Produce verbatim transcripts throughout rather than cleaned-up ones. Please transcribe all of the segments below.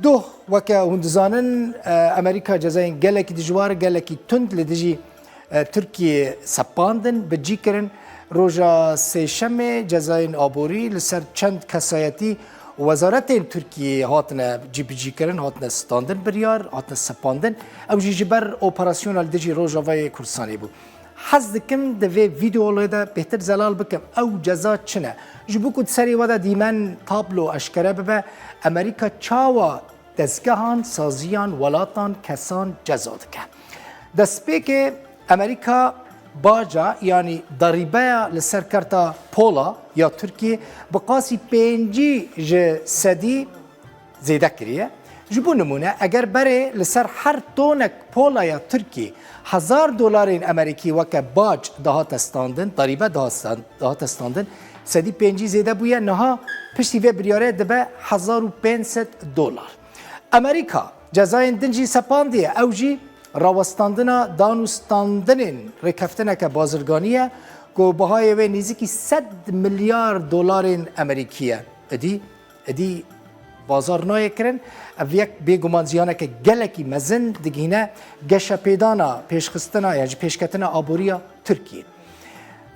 Doh, weke hûn dizanin, e, Amerîka cezayên gelekî dijwar, gelekî tund li dijî, e, Tirkiyê sepandin, bi cî kirin. Roja Sêşemê cezayên aborî li ser çend kesayetî û wezaretên Tirkiyê hatine cîbicîkirin, hatine standin biryar, hatine sepandin. Ew jî ji ber operasyona li dijî Rojavayê Kurdistanê bû. Hez dikim di vê vîdeoyê de bêhtir zelal bikim, ew ceza çi ne? Ji bo ku di serê we de dîmen tablo eşkere bibe, Amerîka çawa dezgehan, saziyan, welatan, kesan ceza dike? Destpêkê Amerîka baca, yanî darîbeya li ser kerta pola ya Tirkiyê bi qasî pêncî ji sedî zêde kiriye. Ji bo nimûne, eger berê li ser her tonek polaya Tirkiyê hezar dolarên Amerîkî weke bac dihate standin, darîbe daha stand-, dihate standin, sedî pêncî zêde bûye, niha piştî vê biryarê dibe hezar û pênc sed dolar. Amerîka cezayên din jî sepandiye, ew jî rawestandina dan û standinên rêkeftineke bazirganî ye ku bihayê wê nêzîkî sed milyar dolarên Amerîkî ye. Êdî, êdî bazar nayê kirin. Ev yek bêguman ziyaneke gelekî mezin digihîne geşepêdana, pêşxistina ya jî pêşketina aboriya Tirkiyê.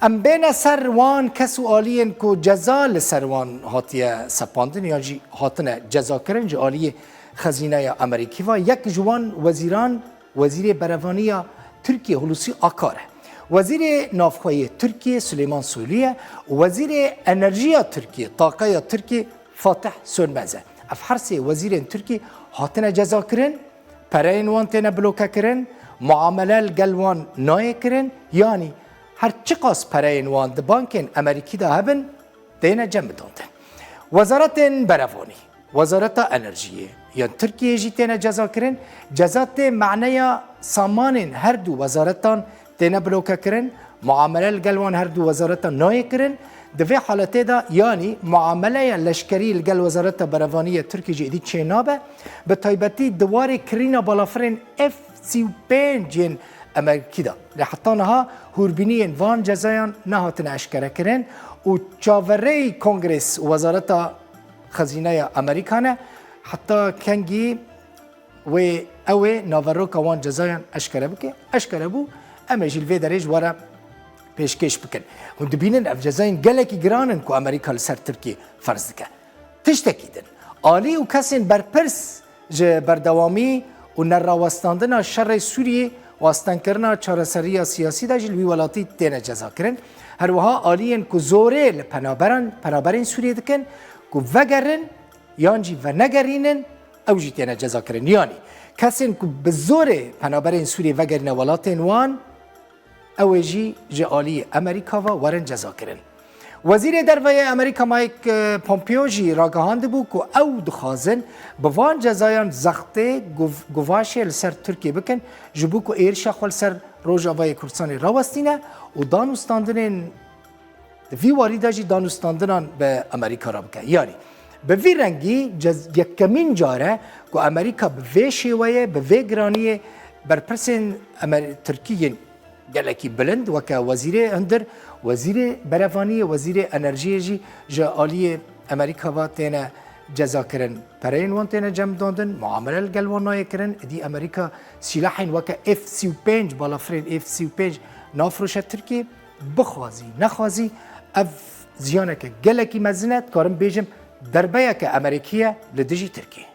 Em bêne ser wan kes û aliyên ku ceza li ser wan hatiye sepandin yan jî hatine cezakirin ji aliyê xezîneya Amerîkî ve. Yek ji wan wezîran, Wezîrê Berevanî ya Tirkiyê Hulusi Akar e. Wezîrê Navxwe yê Tirkiyê Suleyman Soylu ye û Wezîrê Enerjiya Tirkiyê, Taqa ya Tirkiyê Fatih Sönmez e. Ev her sê wezîrên Tirkî hatine cezakirin, pereyên wan têne blokekirin, muamele li gel wan nayê kirin, yanî her çiqas pereyên wan di bankên Amerîkî de hebin, têne cemidandin. Wezaretên Berevanî, Wezareta Enerjiyê ya Tirkiyê jî têne cezakirin. Ceza tê maneya samanên her du wezaretan têne blokekirin, muamele li gel wan her du wezaretan nayê kirin. Di vê haletê de, yanî muameleya leşkerî li gel Wezareta Berevanî ya Tirkiyê jî êdî çênabe, bi taybetî di warê kirîna balafirên F sî û pênc yên Amerîkî de. Lê heta niha hûrbîniyên van cezayan nehatine eşkerekirin û çaverêyî Kongres û Wezareta Xezîneya Amerîka ne. Heta kengî wê ew ê naveroka wan cezayan eşkere bike? Eşkere bû, em ê jî li vê derê ji we re pêşkêş bikin. Hûn dibînin ev cezayên gelekî giran in ku Amerîka li ser Tirkiyê ferz dike. Tiştekî din, alî û kesên berpirs ji berdewamî û nerawestandina şerê Sûriyê û astengkirina çareseriya siyasî de jî li wî welatî têne cezakirin. Her wiha aliyên ku zorê li penaberan, penaberên Sûriyê dikin ku vegerin yan jî venegerînin, ew jî têne cezakirin. Yanî kesên ku bi zorê penaberên Sûriyê vegerîne welatên wan, ew ê jî ji aliyê Amerîka ve werin cezakirin. Wezîrê Derve yê Amerîka Mike, e, Pompeo jî ragihandibû ku ew dixwazin bi van cezayan zextê guv-, guvaşê li ser Tirkiyê bikin, ji bo ku êrişa xwe li ser Rojavayê Kurdistanê rawestîne û danûstandinên di vî warî de jî danûstandinan bi Amerîka re bike. Yanî bi vî rengî cez-, yekemîn car e ku Amerîka bi vê şêweyê, bi vê giraniyê berpirsên Amer-, Tirkî yên gelekî bilind, weke Wezîrê Hundir, Wezîrê Berevaniyê, Wezîrê Enerjiyê jî ji aliyê Amerîka ve têne cezakirin. Pereyên wan têne cemidandin, muamele li gel wan nayê kirin. Êdî Amerîka sîlahên weke F sî û pênc, balafirên F sî û pênc nafiroşe Tirkiyê. Bixwazî, nexwazî, ev ziyaneke gelekî mezin e. Dikarim bêjim, derbeyeke Amerîkî ye li dijî Tirkiyê.